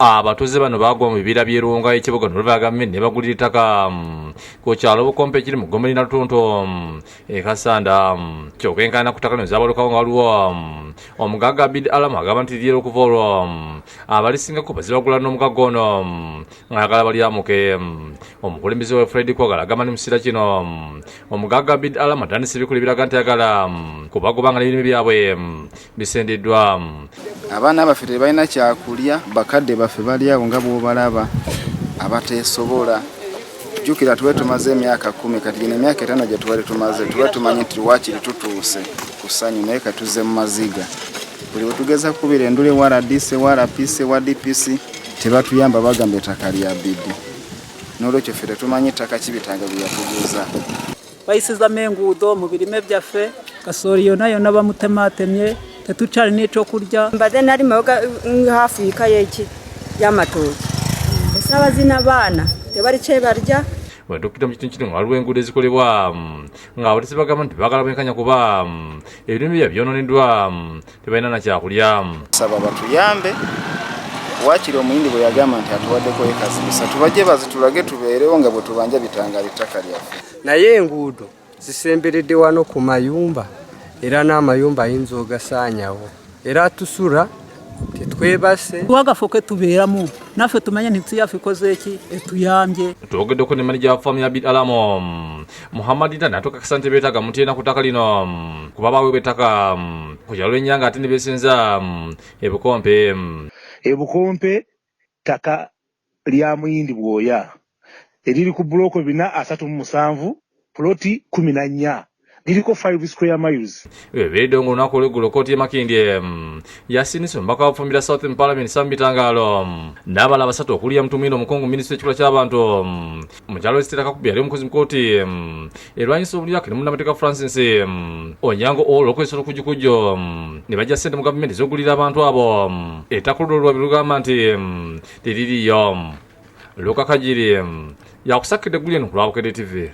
Abatuuze bano baagwa mu bibira by'e Rwonga ekibuga n'oluva gavumenti ne bagulira ettaka ku kyalo Bukompe ekiri mu ggombolola Nalutuntu e Kassanda. Kyokka enkaayana ku ttaka lino zaabalukawo nga waliwo omugagga Abid Alam agamba nti lirye okuva olwo abalisingako bazibagula n'omugagga ono ng'ayagala balyamuke. Omukulembeze we Fred Kwagala agamba nti mu kiseera kino omugagga Abid Alam atandise ebikula ebiraga nti ayagala kubagoba nga n'ebirime byabwe bisendeddwa. Abaana baffe tebalina kyakulya, bakadde baffe bali awo nga bw'obalaba abateesobola. Jjukira tube tumaze emyaka 10, kati gino emyaka 5 gye tubadde tumaze tuba tumanyi nti waakiri tutuuse ku ssanyu, naye katuze mu maziga. Buli bwe tugeza kukubira endulu ewa RDC, ewa RPC, ewa DPC, tebatuyamba, bagamba ettaka lya Bidi. N'olwekyo ffe tetumanyi ttaka kibitanga bye yatuguza. Bayisizamu enguudo mu birime byaffe, kasooli yonna yonna bamutematemye, tetukyalina ekyokurya. Mbadde nalimayo hafu yika yeki y'amatooki, esaawa zino abaana tebali kyebarya. Wetukira mu kitundu kino nga waliwo enguudo ezikolebwa ng'abatesi bagamba nti baagala bwenkanya kuba ebirime byabwe byonooneddwa, tebalina na kyakulya. Saba batuyambe, waakiri Omuyindi bwe yagamba nti atuwaddeko ekazi 3, bajje bazitulage tubeerewo nga bwe tubanja bitangala ettaka lyaffe. Naye enguudo zisemberedde wano ku mayumba, era n'amayumba ayinza ogasaanyawo, era tusula tetwebase. Wagafo ke tubeeramu naffe tumanye nti ensi yaffe ikoze eki etuyambye. Twogeddeko ne maneja wa faamu ya Abid Alam, Muhammad Ntanda, natukakasa nti beetaaga mutyena ku ttaka lino kuba baweebwa ettaka ku kyalo Lwennyanga ate ne beesenza e Bukompe. E Bukompe ttaka lya Muyindi Bwoya eriri ku buloko 437, puloti 14, liriko 5 square miles. Ebibeereddewo ng'olunaku olw'eggulo kkooti y'e Makindye yasindise omubaka wa Bufumbira South mu Parliament Sam Bitangalo n'abalala basatu okuli Mutumwine, omukungu minisitule y'ekikula ky'abantu, mukyala Esther Kakubi yali omukozi mu kkooti erwanyisa obulyake ne munnamateeka Francis Onyango Olo olw'okukozesa olukujjukujju ne bajja ssente mu gavumenti ez'okugulira abantu abo ettaka olulwa lugamba nti teririiyo. Luka Kajiri yakusakidde eggulu eno ku lwa Bukedde TV.